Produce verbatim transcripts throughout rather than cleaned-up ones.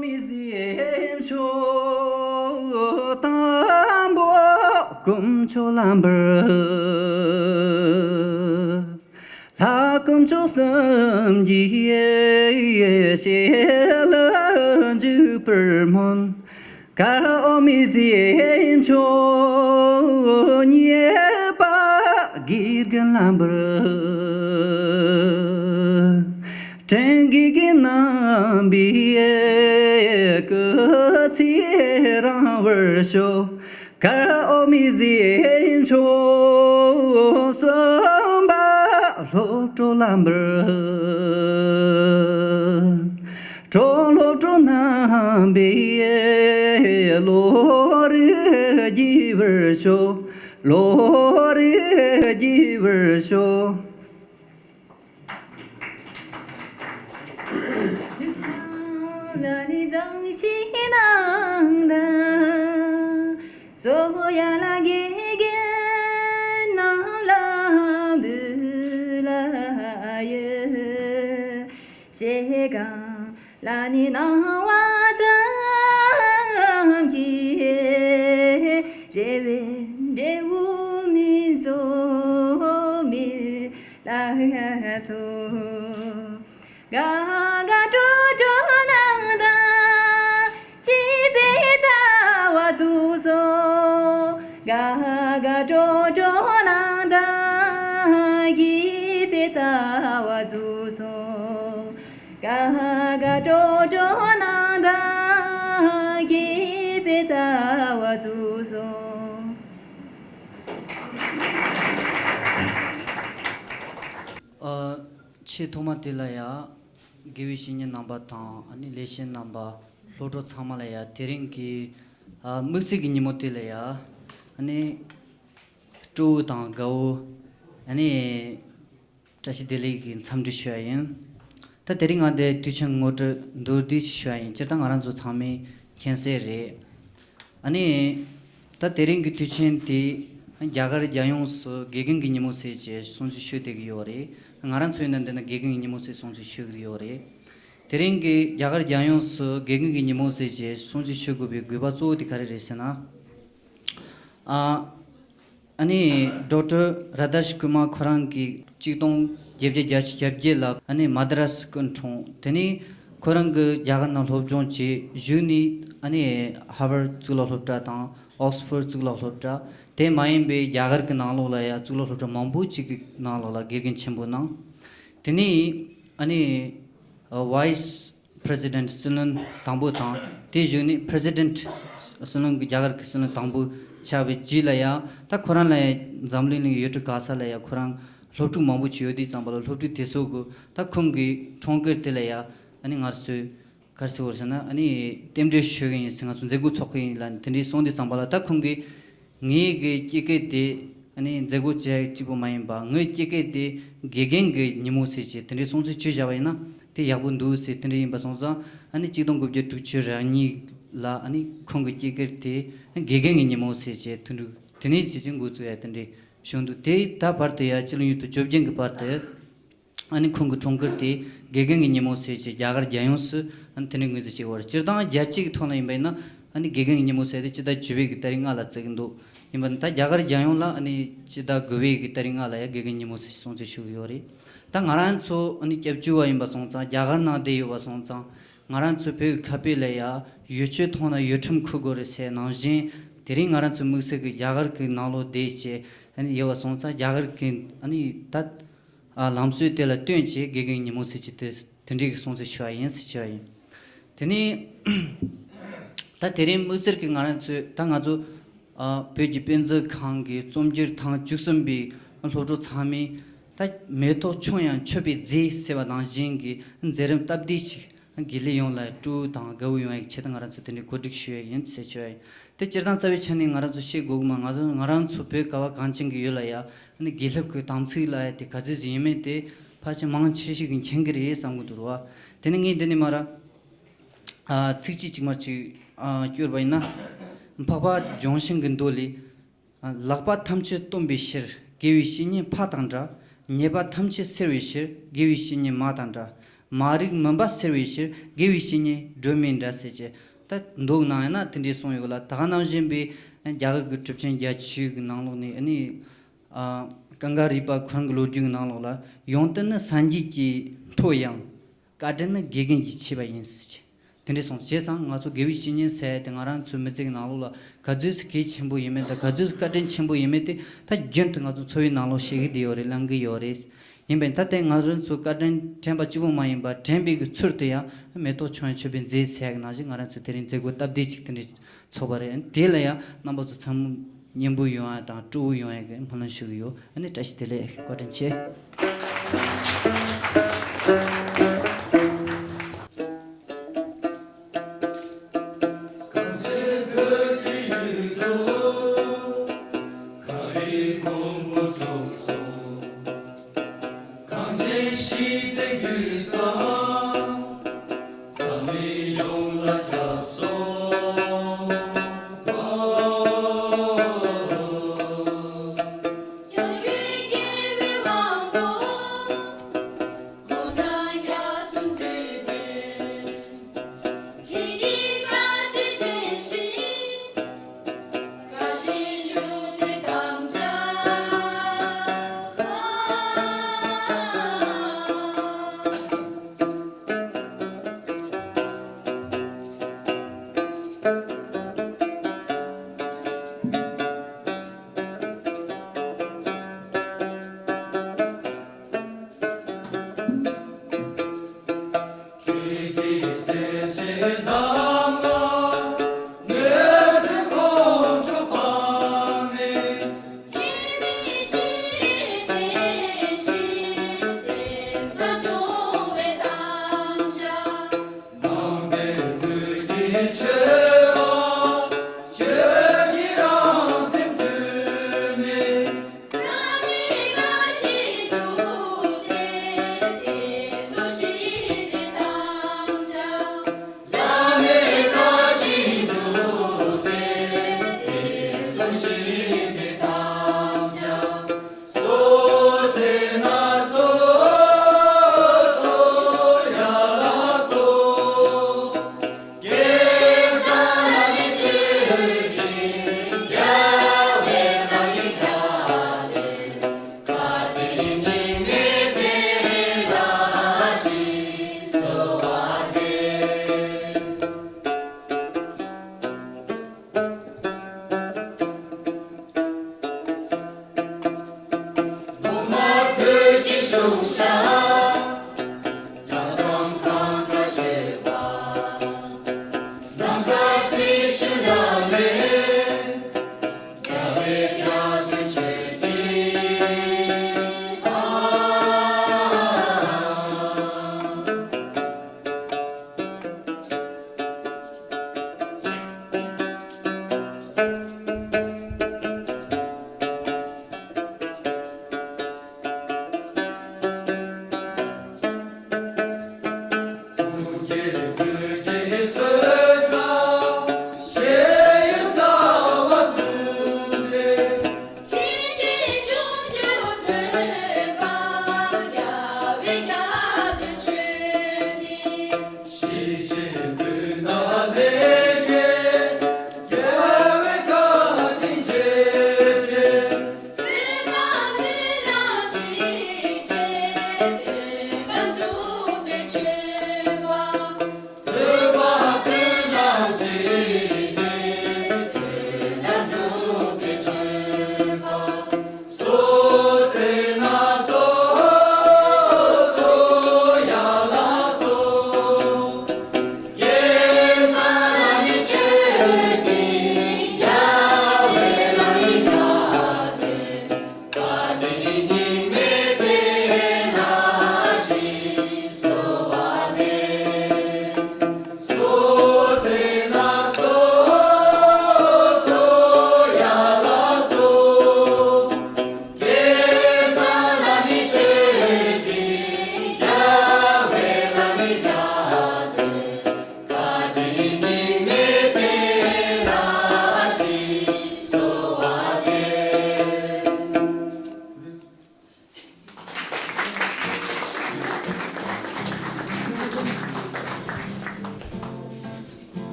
མི་ཟད་མཆོག་དང་པོ་དཀོན་མཆོག་ལ་འབུལ། ལྷ་དཀོན་མཆོག་གསུམ་གྱི་ཞལ་ལ་འཇུག་པར་སྨོན། གར་འོ་མི་ཟད་མཆོག་མཉེས་པ་དགེ་རྒན་ལ་འབུལ། དྲིན་དགེ་རྒན་རྣམ་པའི་སྐུ་ཚེ་རིང་བར་ཤོག་གར་འོ་མི་ཟད་མཆོག་གསུམ་པ་སློབ་གྲོགས་ལ་འབུལ། གྲོགས་སློབ་གྲོགས་རྣམ་པའི་བློ་རིག་རྒྱས་པར་ཤོག་བློ་རིག་རྒྱས་པར་ཤོག་ཨ། ཆེས་ཐོག་མ་དེ་ལ་ཡ། དགེ་བའི་བཤེས་གཉེན་རྣམ་པ་དང་ཨ་ནི་ལས་བྱེད་རྣམ་པ། སློབ་གྲོགས་ཚང་མ་ལ་ཡ་དེ་རིང་གི་ཨ་དམིགས་བསལ་གྱི་ཉིན་མོ་དེ་ལ་ཡ། ཨ་ནི་སྤྲོ་བོ་དང་དགའ་བོ། ཨ་ནི་བཀྲ་ཤིས་བདེ་ལེགས་ཀྱི་འཚམས་འདྲི་ཞུ་ཡ་ཡིན། ད་དེ་རིང་ང་འདིར་དུས་ཆེན་ངོ་སྤྲོད་མདོར་བསྡུས་ཤིག་ཞུ་ཡ་ཡིན། སྤྱིར་བཏང་ང་རང་ཚོ་ཚང་མས་མཁྱེན་གསལ་རེད། ཨ་ནི། ད་དེ་རིང་གི་དུས་ཆེན་དེ་རྒྱ་གར་རྒྱལ་ཡོངས་སུ་དགེ་རྒན་གྱི་ཉིན་མོ་ཟེར་བྱས་སྲུང་བརྩི་ཞུ་བསྡད་ཀྱི་ཡོད་རེད། ང་རང་ཚོའི་ནང་འདི་ན་དགེ་རྒན་གྱི་ཉིན་མོ་ཟེར་སྲུང་བརྩི་ཞུ་གི་ཡོད་རེད། དེ་རིང་གི་རྒྱ་གར་རྒྱལ་ཡོངས་སུ་དགེ་རྒན་གྱི་ཉིན་མོ་ཟེར་བྱས་སྲུང་བརྩི་ཞུ་དགོས་པའི་དགོས་པ་གཙོ་བོ་དེ་ག་རེ་རེད་ཟེར་ན། ཨ། ཨ་ནི་ཌོག་ཊར་ར་དཱ་ཤི་ཀུ་མཱ་ཁོ་རང་གིས་གཅིག་སྟོང་བརྒྱད་བརྒྱ་གྱ་བརྒྱད་ལ་ཨ་ནི་མ་དྲ་སི་སྐུ་འཁྲུངས། དེ་ནས་ཁོ་རང་གིས་རྒྱ་གར་ནང་སློབ་སྦྱོང་བྱས། གཞུག་ནས་ཨ་ནི་ཧར་ཝར་གཙུག་ལག་སློབ་གྲྭ་དང་ཨོག་སི་ཕོར་གཙུག་ལག་སློབ་གྲྭ། དེ་མ་ཡིན་པའི་རྒྱ་གར་གྱི་ནང་ལོགས་ལ་ཡང་གཙུག་ལག་སློབ་གྲྭ་མང་པོ་ཅིག་གི་ནང་ལོགས་ལ་དགེ་རྒན་ཆེན་པོ་གནང་། དེ་ནས་ཨ་ནི་ཝའི་སི་པི་རེ་སི་ཌེན་ཊི་སྲིད་བློན་དང་པོ་དང་། དེའི་གཞུག་ནས་པི་རེ་སི་ཌེན་ཊི་སྲིད་བློན་གྱི་རྒྱ་གར་གྱི་སྲིད་བློན་དང་པོ་ཆགས་པའི་རྗེས་ལ་ཡང་། ད་ཁོ་རང་ལ་ཡང་འཛམ་གླིང་ལ་ཡོད་དུས་ག་ས་ལ་ཡང་ཁོ་རང་སློབ་ཕྲུག་མང་པོ་ཅིག་ཡོད་དུས་ཙམ་པ་ལ། སློབ་ཕྲུག་དེ་ཚོ་གི་ད་ཁོང་གི་འཁྲུངས་སྐར་དེ་ལ་ཡང་ཨ་ནི་ང་ཚོས་ག་རེ་ཟེར་དགོས་རེད་ཟེར་ན། ཨ་ནི་རྟེན་འབྲེལ་ཞུ་གི་ཡིན་ཟེར། ང་ཚོ་མཛད་སྒོ་འཚོགས་གི་ཡིན་ལབ་ནས་དེ་འདྲའི་གསུངས་དུས་ཙམ་པ་ལ། ད་ཁོང་གིས་ངའི་གི་སྐྱེས་སྐར་དེ་ཨ་ནི་མཛད་སྒོ་བྱེད་ཡ་གཅིག་པོ་མ་ཡིན་པ། ངའི་སྐྱེས་སྐར་དེ་དགེ་རྒན་གྱི་ཉིན་མོ་ཟེར་བྱས་དེ་འདྲའི་སྲུང་བརྩི་ཞུས་བཞག་པ་ཡིན་ན་དེ་ཡག་པོ་འདུག་ཟེར། དེ་འདྲ་ཡིན་པ་སོང་ཙང་། ཨ་ནི་གཅིག་སྟོང་དགུ་བརྒྱ་དྲུག་ཅུ་རེ་གཉིས་ལ་ཨ་ནི་ཁོང་གི་སྐྱེས་སྐར་དེ་དགེ་རྒན་གྱི་ཉིན་མོ་ཟེར་བྱས་དེ་འདྲ་དེ་ནས་བྱས་བྱས་འགོ་བཙུགས་ཡ་དེ་འདྲའི་བྱུང་འདུག་དེ་ད་བར་དུ་ཡ་སྤྱི་ལོ་ཉིས་སྟོང་བཅོ་བརྒྱད་གི་བར་དུ། ཨ་ནི་ཁོང་གི་འཁྲུངས་སྐར་དེ་དགེ་རྒན་གྱི་ཉིན་མོ་ཟེར་བྱས་རྒྱ་གར་རྒྱལ་ཡོངས་སུ་ཨ་ནི་དེ་འདྲའི་ངོས་འཛིན་བྱེད་ཀྱི་ཡོད་རེད། སྤྱིར་བཏང་རྒྱལ་སྤྱི་གི་ཐོག་ལ་ཡིན་པ་ཡིན་ན་ཨ་ནི་དགེ་རྒན་གྱི་ཉིན་མོ་ཟེར་དེ་སྤྱི་ཟླ་བཅུ་པའི་གི་ཏ་རིག་ལྔ་ལ་བརྩི་གི་འདུག་ཡིན་པ་ནི་ད་རྒྱ་གར་རྒྱལ་ཡོངས་ལ་ཨ་ནི་སྤྱི་ཟླ་དགུ་པའི་གི་ཏ་རིག་ལྔ་ལ་ཡང་དགེ་རྒན་ཉིན་མོ་ཟེར་སྲུང་བརྩི་ཞུ་གི་ཡོད་རེད། ད་ང་རང་ཚོ་ཨ་ནི་སྐྱབས་བཅོལ་བ་ཡིན་པ་སོང་ཙང་། རྒྱ་གར་ནང་བསྡད་ཡོད་པ་སོང་ཙང་། ང་རང་ཚོ་བོད་ཁ་བོད་ལ་ཡ་ཡུལ་ཆོས་མཐོང་ན་ཡུལ་ཁྲིམས་འཁུར་དགོས་རེད་ཟེར་ནང་བཞིན། དེ་རིང་ང་རང་ཚོ་དམིགས་བསལ་གྱི་རྒྱ་གར་གྱི་ནང་ལོགས་བསྡད་བྱས་ཨ་ནི་ཡོད་པ་སོང་ཙང་། རྒྱ་གར་གྱི་ཨ་ནི་ད་ཨ་ལམ་སྲོལ་དེ་ལ་བསྟུན་བྱས་དགེ་རྒན་ཉིན་མོ་ཟེར་གྱི་དེ་དེ་འདྲའི་གི་སྲུང་བརྩི་ཞུ་བ་ཡིན་ཟེར་བྱས་པ་ཡིན། དེ་ནས་ད་དེ་རིང་དམིགས་བསལ་གྱི་ང་རང་ཚོས་ད་ང་ཚོ་ཨ་བོད་ཀྱི་དཔེ་མཛོད་ཁང་གི་རྩོམ་སྒྱུར་ཐེངས་བཅུ་གསུམ་པའི་སློབ་གྲོགས་ཚང་མས། ད་མེ་ཏོག་ཆུང་ཡང་མཆོད་པའི་རྫས་ཟེར་བ་ནང་བཞིན་གྱི་མཛད་རིམ་སྟབས་བདེ་ཞིག་དགེ་ལས་ཡོངས་ལ་སྤྲོ་བོ་དང་དགའ་བོ་ཡོང་བའི་ཆེད་དུ་ང་རང་ཚོ་དེ་འདྲའི་གོ་སྒྲིག་ཞུ་ཡས་ཡིན་ཟེར་ཞུ་ཡ་ཡིན། དེ་སྤྱིར་བཏང་རྩ་བའི་ཆ་ནས་ང་རང་ཚོ་ཤེས་དགོས་ཀྱི་མ། ང་ཚོ་ང་རང་ཚོ་བོད་ག་བ་གངས་ཅན་གྱི་ཡུལ་ལ་ཡ་ཨ་ནི་དགེ་སློབ་ཀྱི་དམ་ཚིག་ལབ་ཡ་དེ་ག་ཚོད་ཅིག་ཡིན་མིན་དེ་ཕལ་ཆེར་མང་ཆེ་ཞིག་གིས་མཁྱེན་གྱི་རེད་བསམ་གྱི་འདུག་རེད་བ། དེ་ནི་ངས་འདི་ནས་མར་ཨ་ཚིགས་བཅད་ཅིག་མར་ཅིག་ཨ་བསྐྱུར་བ་ཡིན་ན། འཕགས་པ་ལྗོན་ཤིང་གི་མདོ་ལས། ལག་པ་ཐམས་ཅད་སྟོན་པའི་ཕྱིར། དགེ་བའི་བཤེས་གཉེན་ཕ་དང་འདྲ། ཉེས་པ་ཐམས་ཅད་སེལ་བའི་ཕྱིར། དགེ་བའི་བཤེས་གཉེན་མ་དང་འདྲ། མ་རིག་མུན་པ་སེལ་བའི་ཕྱིར། དགེ་བའི་བཤེས་གཉེན་སྒྲོན་མེ་འདྲ་ཟེར་གྱི། ད་མདོ་ནང་ཡིན་ན་དེ་འདྲས་གསུངས་ཡོད་ལ། ད་ག་ནང་བཞིན་པའི་རྒྱ་གར་གྱི་གྲུབ་ཆེན་བརྒྱད་ཅུ་གི་ནང་ལོགས་ནས་ཨ་ནི། ཨ། ཀུན་དགའ་རས་པ་ཁོ་རང་གི་ལོ་རྒྱུས་ཀྱི་ནང་ལོགས་ལ། ཡོན་ཏན་ནི་སངས་རྒྱས་ཀྱི་མཐུ་ཡང་། བཀའ་དྲིན་ནི་དགེ་རྒན་གྱི་ཆད་པ་ཡིན་ཟེར་གྱི། དེ་འདྲས་གསུངས། བྱས་ཙང་ང་ཚོ་དགེ་བའི་བཤེས་གཉེན་ཟེར་དེ་ང་རང་ཚོའི་མི་ཚེ་གི་ནང་ལོགས་ལ་ག་ཚོད་ཙམ་གལ་ཆེན་པོ་ཡིན་མིན་དང་། ག་ཚོད་ཙམ་བཀའ་དྲིན་ཆེན་པོ་ཡིན་མིན་དེ་ད་རྒྱུན་དུ་ང་ཚོ་འཚོ་བའི་ནང་ལོགས་ཤེས་ཀྱི་བསྡད་ཡོད་རེད། ལང་གི་ཡོད་རེད། ཡིན་པས་ད་ལྟའི་ང་ཚོ་ཚོ་བཀའ་དྲིན་དྲན་པ་གཅིག་པོ་མ་ཡིན་པར། དྲན་པའི་གི་ཚུལ་དུ་ཡང་མེ་ཏོག་ཆུང་བས་མཆོད་པའི་མཛེས་ཟེར་ཡག་གི་ནང་བཞིན། ང་རང་ཚོ་དེ་རིང་མཛད་སྒོ་སྟབས་བདེ་ཅིག་དེ་འདྲའི་ཚོགས་པ་རེད། དེ་ལ་ཡང་རྣམ་པ་ཚོ་ཚང་མ་མཉེས་པོ་ཡོང་ཡག་དང་སྤྲོ་བོ་ཡོང་ཡག་གི་སྨོན་ལམ་ཞུ་གི་ཡོད། ཨ་ནི་བཀྲ་ཤིས་བདེ་ལེགས། བཀའ་དྲིན་ཆེ། གངས་ཅན་བོད་ཀྱི་ཡུལ་དུ། གངས་རིའི་མགོན་པོ་གྲུབ་སོང་། གངས་ཅན་ཞི་བདེའི་རྒྱུད་བཟང་། འཛམ་གླིང་ཡོངས་ལ་ཁྱབ་སོང་།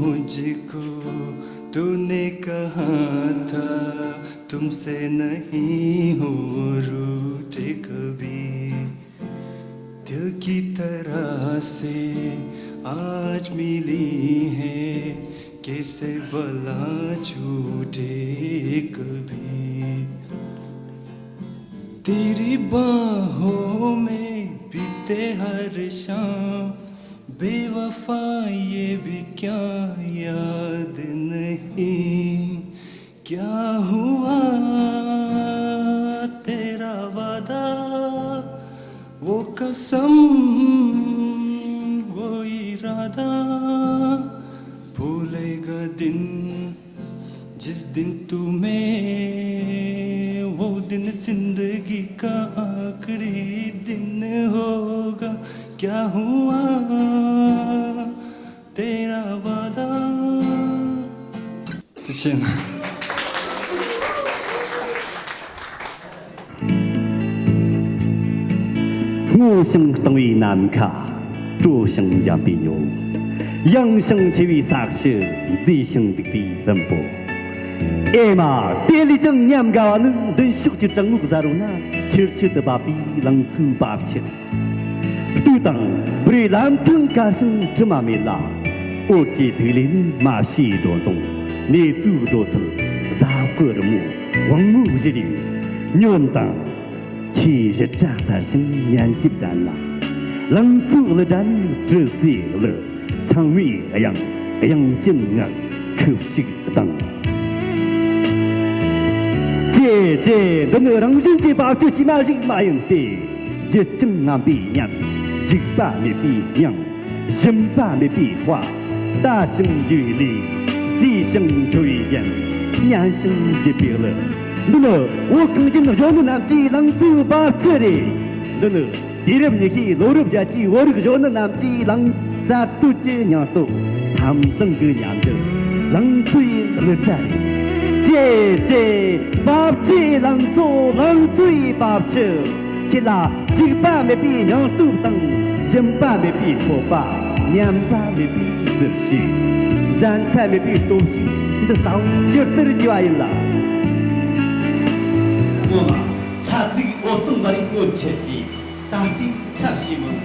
मुझको तूने कहा था, तुमसे नहीं हो रूठे कभी। दिल की तरह से आज मिली है, कैसे भला छूटे कभी। तेरी बाहों में बीते हर शाम, बेवफा ये भी क्या याद नहीं। क्या हुआ तेरा वादा, वो कसम, वो इरादा, भूलेगा दिन जिस दिन तू मैं, वो दिन जिंदगी का आखिरी दिन होगा। क्या हुआ तेरा वादा। 这些呢？ སྔོ་ཞིང་གཙང་བའི་ནམ་མཁའ། དྲོ་ཞིང་འཇམ་པའི་ཉི་འོད། ཡངས་ཤིང་ཆེ་བའི་ས་གཞི། མཛེས་ཤིང་སྡུག་པའི་ལྷུན་པོ། ཨེ་མ། དེ་ལས་ཀྱང་ཉམས་དགའ་བ་ནི། མདུན་ཕྱོགས་ཀྱི་བྲག་ངོགས་གཟར་རོ་ན། ཆུར་ཆུར་དུ་འབབ་པའི་ལང་ཚོའི་རྦབ་ཆུ། སྟོད་དང་བོད་རིགས་ལམ་སྟོན་དཀར་ཞིང་དྲི་མ་མེད་ལ། འོད་ཀྱི་ཐིག་ལེ་ནི། མ་ཕྱིའི་སྒྲོ་མདོངས། གནས་ཚུལ་སྒྲོ་ཐུལ། གཟའ་སྐུ་རི་མོ། དབང་མོ་བཞུར་ཡུལ། ཉོན་དང་། ཆེས་ཞིབ་ཕྲ་གསལ་ཞིང་ཉན་གྱིས་ལྡན་ལ། ལང་ཚོའི་གླུ་སྒྲ་ནི་དྲི་ཟའི་གླུ། ཚངས་མའི་དབྱངས། དབྱངས་ཅན་ངག་ཁུ་བྱུག་གདངས། ཀྱེ་ཀྱེ། འདི་ནི་རང་བཞིན་གྱིས་འབབ་ཀྱི་སྐྱེས་མ་ཞིག་མ་ཡིན་ཏེ། རྒྱུད་ཅན་ངན་པའི་ཉམས། འཇིགས་པ་མེད་པའི་མྱང་། ཞུམ་པ་མེད་པའི་དཔའ། དལ་ཞིང་འཇུ་བའི་ལུས། བརྫིས་ཤིང་འཁྱོར་བའི་རྒྱན། ཉན་ཞིང་འཇིབ་པའི་གླུ། འདི་ནི་བོད་གངས་ཅན་གཞོན་ནུ་རྣམས་ཀྱི་ལང་ཚོའི་རྦབ་ཆུ་རེད། འདི་ནི་དུས་རབས་ཉི་ཤུའི་ལོ་རབས་བརྒྱད་ཅུའི་བོད་རིགས་གཞོན་ནུ་རྣམས་ཀྱི་ལང་གསར་གཏོད་ཀྱི་སྙིང་སྟོབས། འཐབ་འཛིང་གི་ཉམས་འགྱུར། ལང་ཚོའི་གླུ་སྒྲ་རེད། ཀྱེ་ཀྱེ། རྦབ་ཆུའི་ལང་ཚོ། ལང་ཚོའི་རྦབ་ཆུ། ཁྱེད་ལ་འཇིགས་པ་མེད་པའི་སྙིང་སྟོབས་དང་། ཞུམ་པ་མེད་པའི་སྤོབས་པ། ཉམས་པ་མེད་པའི་རྫུ་ཤེས། འཛད་མཐའ་མེད་པའི་སྟོབས་ཤུགས་འདི་ལྟ་བུ་ཇི་ལྟར་རྒྱས་པ་ཡིན་ལ། སྔོན་མ་ཚ་གདུག་འོད་སྟོང་འབར་བའི་སྔོན་ཆད་ཀྱི། ད་ལྟའི་ཚབ་བྱེད་མི་ལ།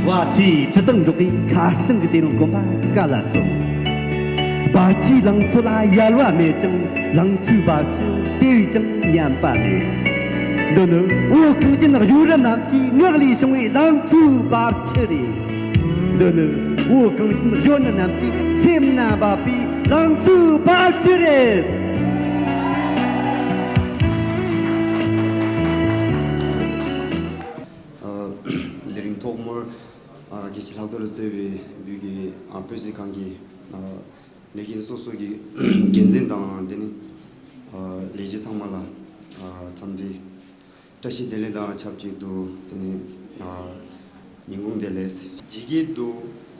བ་ཚྭའི་དྲི་དང་འགྲོགས་པའི་ཁ་རྩང་གི་དེ་རིང་གོམ་པ་ག་ལ་སོང་། རྦབ་ཆུའི་ལང་ཚོ་ལ་ཡལ་བ་མེད་ཀྱང་། ལང་ཚོའི་རྦབ་ཆུ་དེ་བས་ཀྱང་ཉམས་པ་མེད། འདི་ནི་བོད་གངས་ཅན་གཞོན་རབས་རྣམས་ཀྱི་ངག་ལས་བྱུང་བའི་ལང་ཚོའི་རྦབ་ཆུ་རེད། འདི་ནི་བོད་གངས་ཅན་གཞོན་ནུ་རྣམས་ཀྱི་སེམས་ན་འབབ་པའི་ལང་ཚོའི་རྦབ་ཆུ་རེད། ཨ། དེ་རིང་ཐོག་མར། ཨ། རྒྱལ་སྤྱི་ལྷག་རྡོར་རྩེ་བའི་བོད་ཀྱི། ཨ། བོད་ཟླ་ཁང་གི། ཨ། ལས་འགན་སོ་སོ་གི་འགན་འཛིན་དང་། དེ་ནས། ཨ། ལས་བྱེད་ཚང་མ་ལ། ཨ། འཚམས་འདྲི། བཀྲ་ཤིས་བདེ་ལེགས་དང་ཆབས་ཅིག་ཏུ། དེ་ནས། ཨ། ཉིན་གུང་བདེ་ལེགས། ཇི་སྐད་དུ།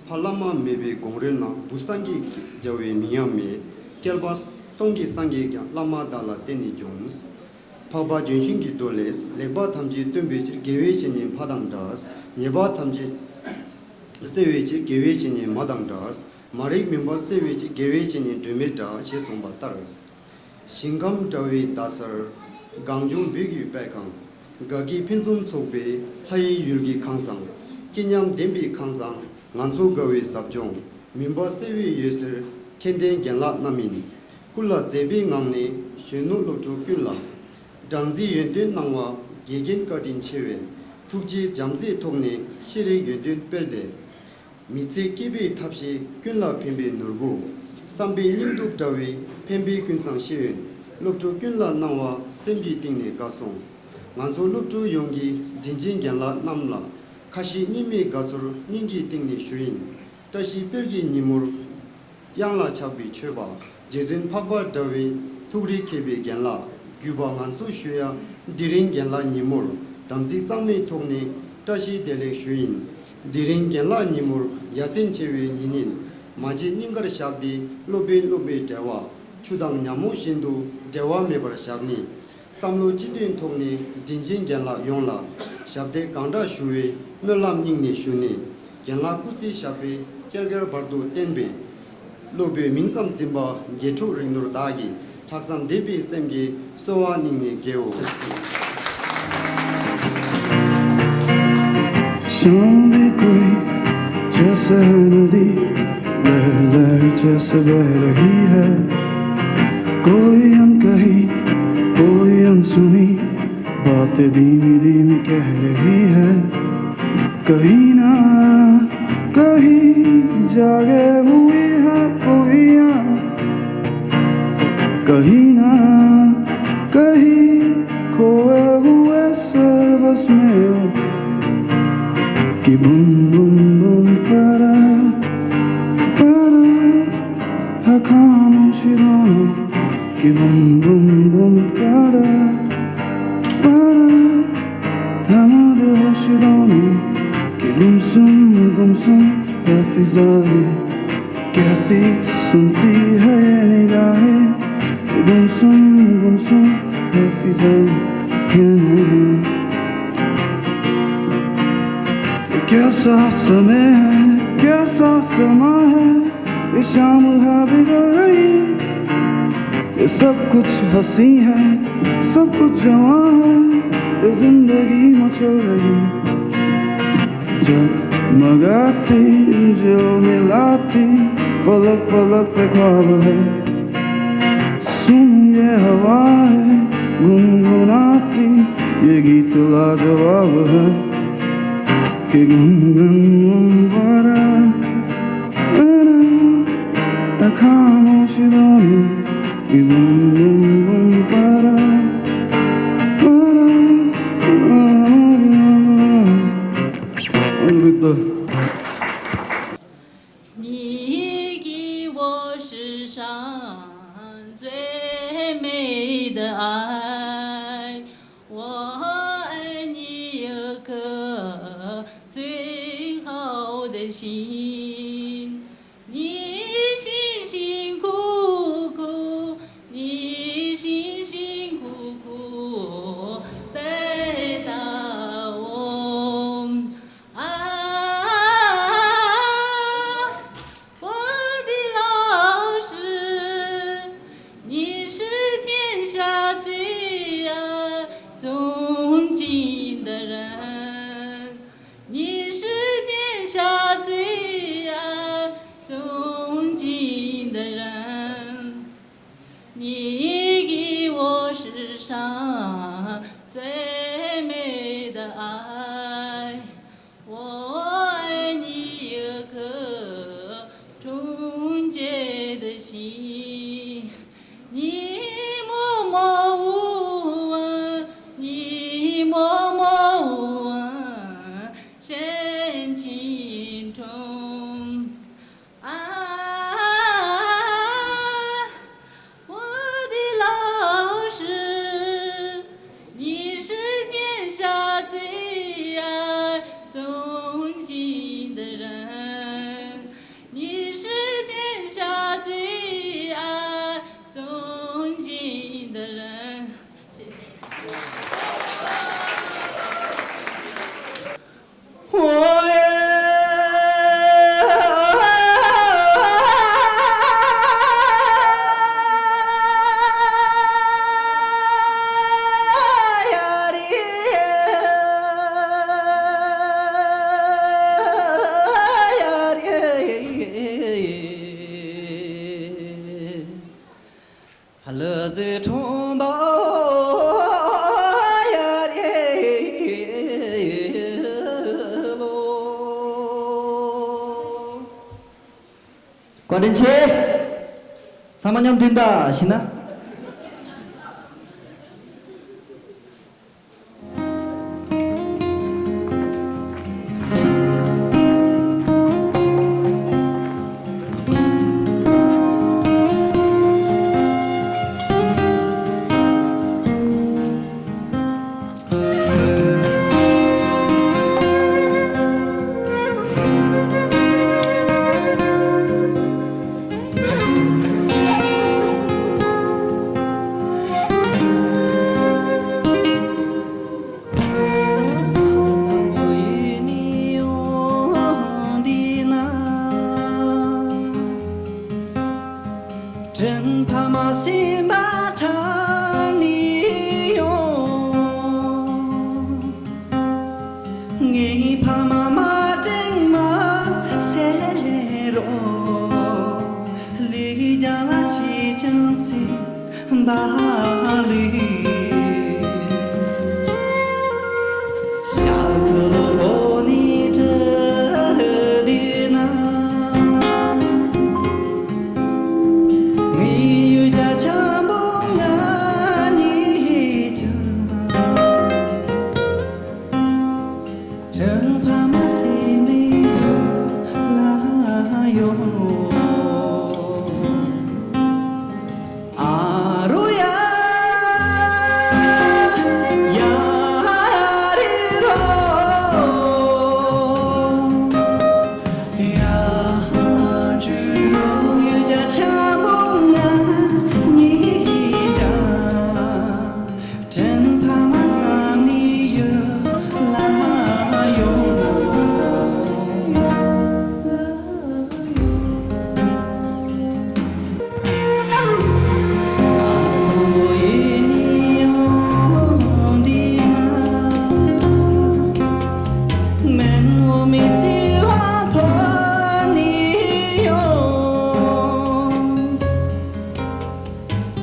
ཕ་བླ་མ་མེད་པའི་གངས་རིའི་ནང་། བུ་སངས་རྒྱས་བྱ་བའི་མིང་ཡང་མེད། བསྐལ་པ་སྟོང་གི་སངས་རྒྱས་ཀྱང་། བླ་མ་བདག་ལ་བརྟེན་ནས་འབྱུང་། འཕགས་པ་ལྗོན་ཤིང་གི་མདོ་ལས། ལེགས་པ་ཐམས་ཅད་སྟོན་པའི་ཕྱིར། དགེ་བའི་བཤེས་གཉེན་ཕ་དང་འདྲ། ཉེས་པ་ཐམས་ཅད་སེལ་བའི་ཕྱིར། དགེ་བའི་བཤེས་གཉེན་མ་དང་འདྲ། མ་རིག་མུན་པ་སེལ་བའི་ཕྱིར། དགེ་བའི་བཤེས་གཉེན་སྒྲོན་མེ་འདྲ། ཞེས་གསུངས་པ་ལྟར། ཞིང་ཁམས་དགྲ་བོའི་མདའ་སར། གངས་ལྗོངས་བོད་ཀྱི་དཔལ་ཁང་། དགའ་སྐྱིད་ཕུན་སུམ་ཚོགས་པའི། ལྷ་ཡི་ཡུལ་གྱི་ཁང་བཟང་། སྐྱིད་ཉམས་ལྡན་པའི་ཁང་བཟང་། ང་ཚོ་དགའ་བའི་ཟབ་སྦྱོང་། མུན་པ་སེལ་བའི་འོད་ཟེར། མཁྱེན་ལྡན་རྒན་ལགས་རྣམ་ཡིན། སྐུ་ལ་མཛེས་པའི་ངང་ནས། གཞོན་ནུ་སློབ་ཕྲུག་ཀུན་ལ། སྦྲང་རྩིའི་ཡོན་ཏན་གནང་བ། དགེ་རྒན་བཀའ་དྲིན་ཆེ་བས། ཐུགས་རྗེའི་བྱམས་བརྩེའི་ཐོག་ནས། ཤེས་རིག་ཡོན་ཏན་སྤེལ་ཏེ། མི་ཚེ་སྐྱིད་པའི་ཐབས་ཤེས། ཀུན་ལ་ཕན་པའི་ནོར་བུ། བསམ་པའི་སྙིང་སྟོབས་བཀྲ་བའི། ཕན་པའི་ཀུན་བཟང་ཤེས་ཡོན། སློབ་ཕྲུག་ཀུན་ལ་གནང་བ། སེམས་ཀྱི་གཏིང་ནས་དགའ་སོང་། ང་ཚོ་སློབ་ཕྲུག་ཡོངས་ཀྱིས་དྲིན་ཆེན་རྒན་ལགས་རྣམས་ལ་ཁ་ཞེ་གཉིས་མེད་དགའ་ཚོར་སྙིང་གི་གཏིང་ནས་ཞུ་ཡིན། བཀྲ་ཤིས་དཔལ་གྱི་ཉིན་མོར། གཡང་ལ་ཆགས་པའི་མཆོད་པ། རྗེ་བཙུན་འཕགས་པ་དགྲ་བོའི་ཐུགས་རེ་མཁས་པའི་རྒན་ལགས། བརྒྱུད་པ་ང་ཚོས་ཞུ་ཡ། དེ་རིང་རྒན་ལགས་ཉིན་མོར། དམ་ཚིག་གཙང་མའི་ཐོག་ནས། བཀྲ་ཤིས་བདེ་ལེགས་ཞུ་ཡིན། དེ་རིང་རྒན་ལགས་ཉིན་མོར། ཡ་མཚན་ཆེ་བའི་ཉིན་ཡིན། མ་བརྗེད་སྙིང་གར་བཞག་སྟེ། སློབ་དཔོན་སློབ་མའི་འབྲེལ་བ། ཆུ་དང་ཉ་མོ་བཞིན་དུ། འབྲལ་བ་མེད་པར་བཞག་ནས། བསམ་བློ་གཅིག་མཐུན་ཐོག་ནས། དྲིན་ཆེན་རྒན་ལགས་ཡོངས་ལ། ཞབས་འདེགས་གང་དྲག་ཞུ་བའི་སྨོན་ལམ་སྙིང་ནས་ཞུ་ནས། རྒན་ལགས་སྐུ་ཚེ་ཞབས་པད་བསྐལ་བསྐལ་བར་དུ་བརྟན་པའི། སློབ་བུའི་མིང་ཙམ་འཛིན་པ་དགེ་ཕྲུག་རིག་ནོར་བདག་གིས། ལྷག་བསམ་འདེབས་པའི་སེམས་ཀྱིས་གསོལ་བ་སྙིང་ནས་དགེའོ། शाम भी कोई जैसे है नदी, लहर लहर जैसे बह रही है। कोई अनकही, कोई अनसुनी, बातें धीमी धीमी कह रही है। कहीं ना कहीं जागे हुई है कोई याद, कहीं ना कहीं खोए हुए से बस में। कि बूम बूम बूम परा परा है खामोशी दोनों। कि बूम बूम बूम परा परा है मदहोशी दोनों। कि गुमसुम गुमसुम है फिजाएं, कहती सुनती है ये निगाहें। कि गुमसुम गुमसुम है फिजाएं, ये निगाहें। ये कैसा समय है, कैसा समा है, ये शाम है बिगड़ रही। ये सब कुछ हंसी है, सब कुछ जवां है, ये जिंदगी मचल रही। जगमगाती, झिलमिलाती, पलक पलक पे ख्वाब है। सुन ये हवा है गुनगुनाती, ये गीत लाजवाब है। कि गुनगुन गुनगुन परा परा, खामोश दोनों। कि गुनगुन गुनगुन परा परा। 你给我世上最美的爱，我爱你有颗最好的心。你辛辛苦苦，你辛辛苦苦待大我。 啊，我的老师，你是天下最爱尊敬的人，你是天下最爱尊敬的人。 你给我世上最美的爱，我爱你有颗纯洁的心。你默默无闻，你默默无闻，深情痛。 啊，我的老师，你是天下最爱尊敬的人，你是天下最爱尊敬的人。谢谢。ལྷ་ལ་ཟེ་ཁྲོམ་པ་ཡ་རེ་ལོ། བཀའ་དྲིན་ཆེ། ཚང་མ་མཉམ་དུ་ད་ཤི་ན། དྲིན་ཕ་མ་སེམས་པ་དྲང་ནས་ཡོང་། ངའི་ཕ་མ་མ་དྲིན་མ་གསོས་རོགས། ལུས་རྒྱ་ལ་ཆེ་ཆུང་སེམས་པ་ལུས། ཤར་ཁུ་ལོ་ལོ་ནི་དྲི་དུས་ན། ངའི་ཡུལ་རྒྱ་ཆེན་པོ་ང་གཉིས་ཀྱང་། རང་ཕ་མ་སེམས་ནས་ཡུལ་ལ་ཡོང་། ཨ་རོ་ཡ། ཡ་རེ་རོ། ཡ་ཇུ་རོ། ཡུལ་རྒྱ་ཆེན་པོ་ང་གཉིས་ཀྱང་། དྲིན་ཕ་མ་བསམ་ནས་ཡུལ་ལ་ཡོང་།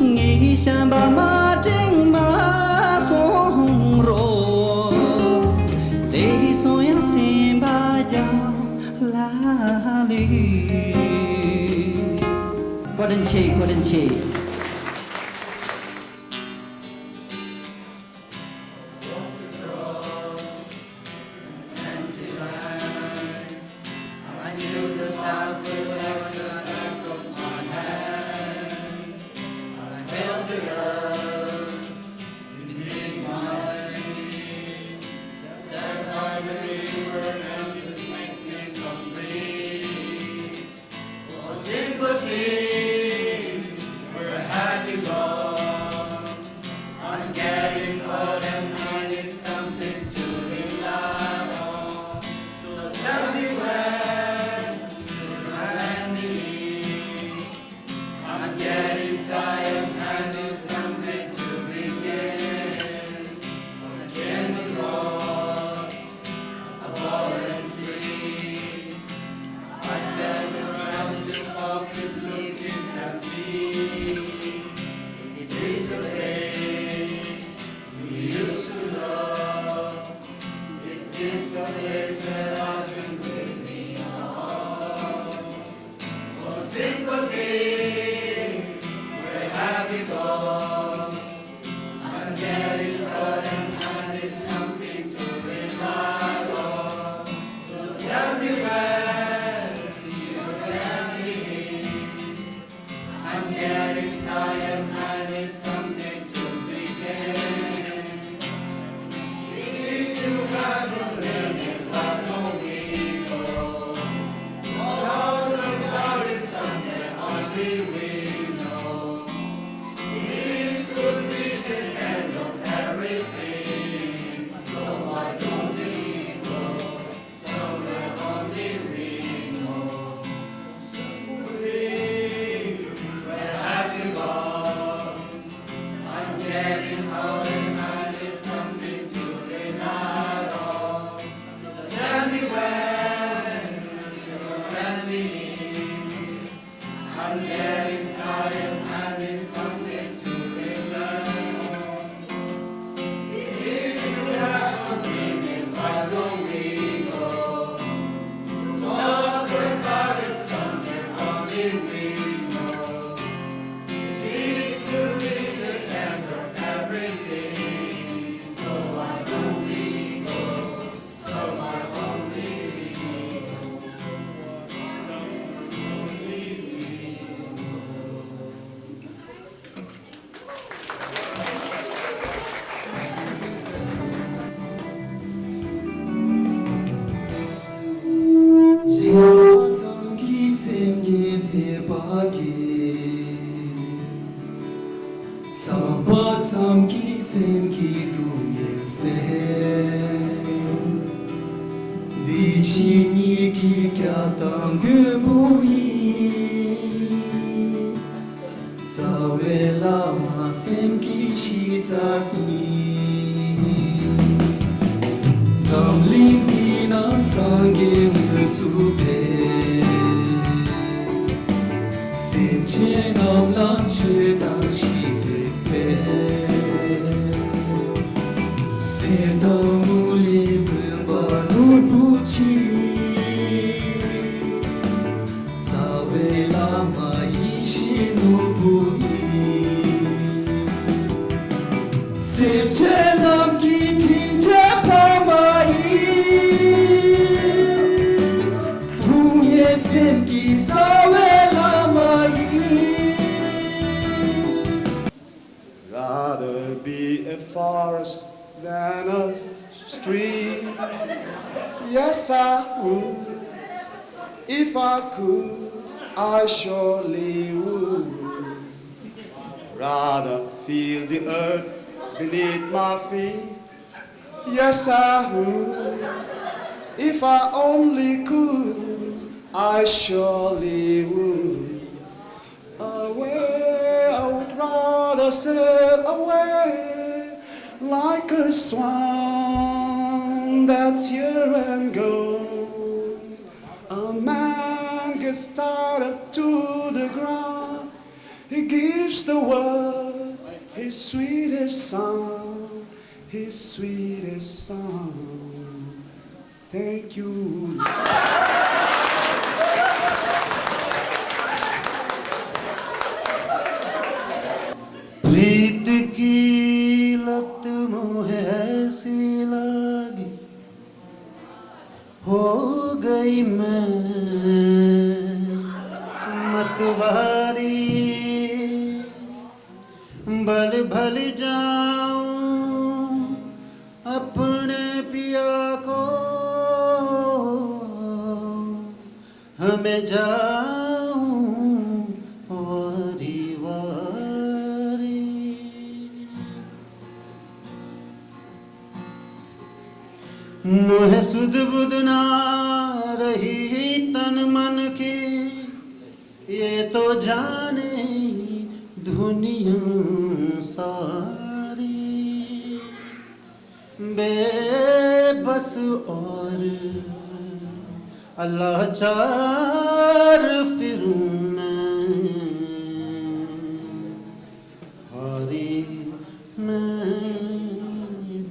ངའི་བྱམས་པ་མ་དྲན་མ་སོང་རོགས། དེ་སོང་ཡང་སེམས་པ་རྒྱང་ལ་ལུས། བཀའ་དྲིན་ཆེ། བཀའ་དྲིན་ཆེ། Sympathy, where have you gone? I'm getting old and I need something to rely on. So tell me when you're ending. I'm getting tired and need something to begin. Again, we cross a fallen tree. I felt the branches softly looking at me. Is this the place we used to love? Is this the place that I've been dreaming of? Oh, sympathy, where have you gone? I'm getting old and I need something to rely on. So tell me when you're coming. I'm getting tired, I need something to begin. If you have a minute, why don't we go? All the glory somewhere only we know. This could be the end of everything. So why don't we go somewhere only we know? Where have you gone? I'm getting old and I need something to rely on. So tell me when you're coming. I'm getting tired, I need something to rely on. If you have a minute, why don't we go? Talk about it somewhere only we know. This could be the end of everything, so why don't we go? རེ་བ་ཙམ་གྱིས་སེམས་ཉིད་དེ་པ་གི། བསམ་པ་ཙམ་གྱིས་སེམས་ཀྱི་སྡུག་བསྔལ་སེལ། འདི་ཕྱི་གཉིས་ཀྱི་སྐྱབས་དང་མགོན་པོ་ཡིན། ནམ་ལངས་ཆོས་དང་ཞི་བདེ་འཕེལ། གསེར་དང་དངུལ་ལས་མུན་པ་ནོར་བུ་ཆེ། རྩ་བའི་བླ་མ་ཡེ་ཤེས་ནོར་བུ་ཡིན། སེམས་ཅན་རྣམས་ཀྱི་དྲིན་ཅན་ཕ་མ་ཡིན། དུང་ཡེ་སེམས་ཀྱི་རྩ་བའི་བླ་མ་ཡིན། Rather be a forest than a stream. Yes, I would. If I could, I surely would. Rather feel the earth beneath my feet. Yes, I would. If I only could, I surely would. Away, I would rather sail away like a swan that's here and gone. A man gets tied up to the ground. He gives the world his sweetest song, his sweetest song. Thank you. प्रीत की लत मोहे ऐसी लगी, हो गई मैं मतवारी। भल भल जाऊं अपने पिया को, हमें जाऊं वारी वारी। मोहे सुध बुध ना रही तन मन की, ये तो जाने दुनिया सारी। बेबस और लाचार फिरूं मैं, हारी मैं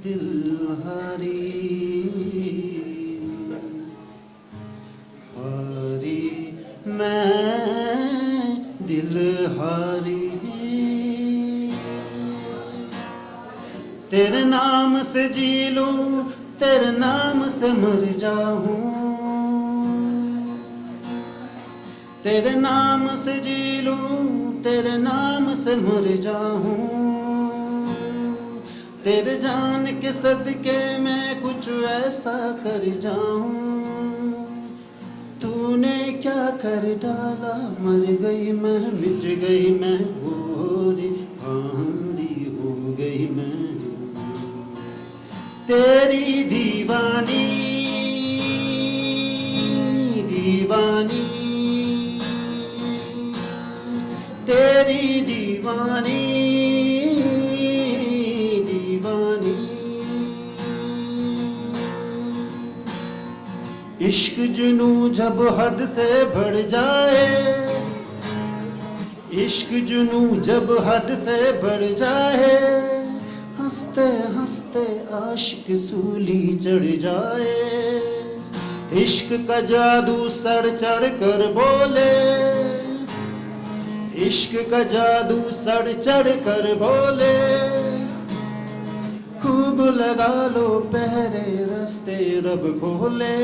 दिल हारी। हारी मैं दिल हारी। तेरे नाम से जी लूं, तेरे नाम से मर जाऊं। तेरे नाम से जी लूं, तेरे नाम से मर जाऊं। तेरे जान के सदके मैं कुछ ऐसा कर जाऊं। तूने क्या कर डाला, मर गई मैं, मिट गई मैं, गोरी भारी हो गई मैं। तेरी दीवानी, दीवानी, तेरी दीवानी, दीवानी। इश्क जुनू जब हद से बढ़ जाए, इश्क जुनू जब हद से बढ़ जाए, हंसते हंसते आशिक सूली चढ़ जाए। इश्क का जादू सर चढ़ कर बोले, इश्क का जादू सर चढ़ कर बोले। खूब लगा लो पहरे, रस्ते रब खोले।